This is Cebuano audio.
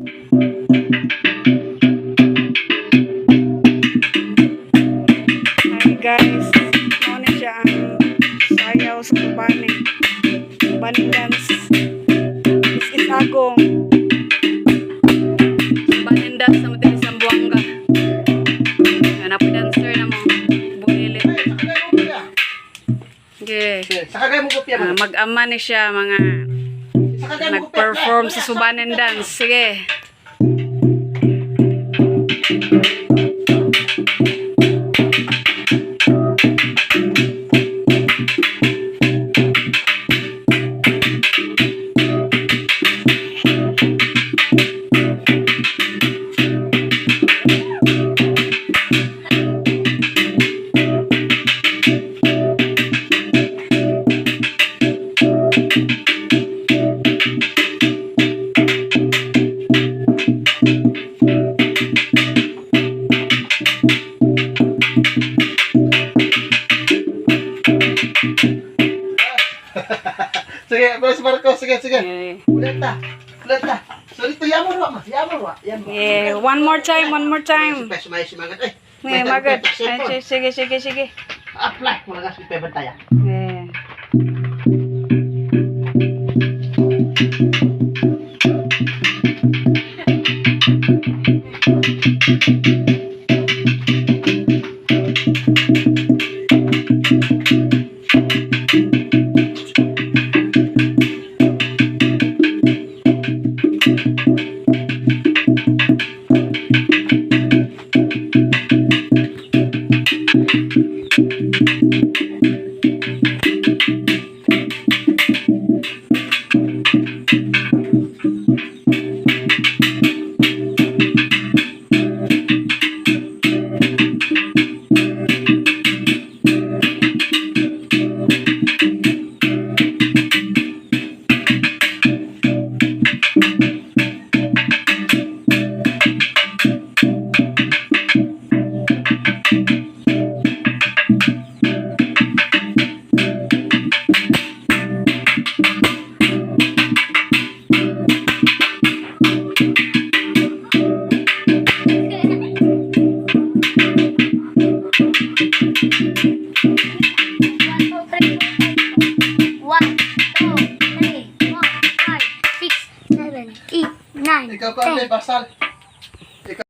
Hi guys, mao ni siya ang sayaw sa Subaning. Subaning dance. This is Agong. Subaning dance sa diri sa Zamboanga. Yan po, dancer na mo. Bulilit. Okay. Saka kayo mo kopya. Ah, mag-ama ni siya mga nag-perform sa Subanen dance. Sige. Sige, Bros Marco, sige, sige. Yeah. Ulit ta. Ulit ta. So dito yamon wa ma, yamon wa, yamon. Yeah. One more time, one more time. Pes may simangat eh. Yeah, magad. Ay, sige, sige, sige. Apply mo lang si bantaya. Yeah.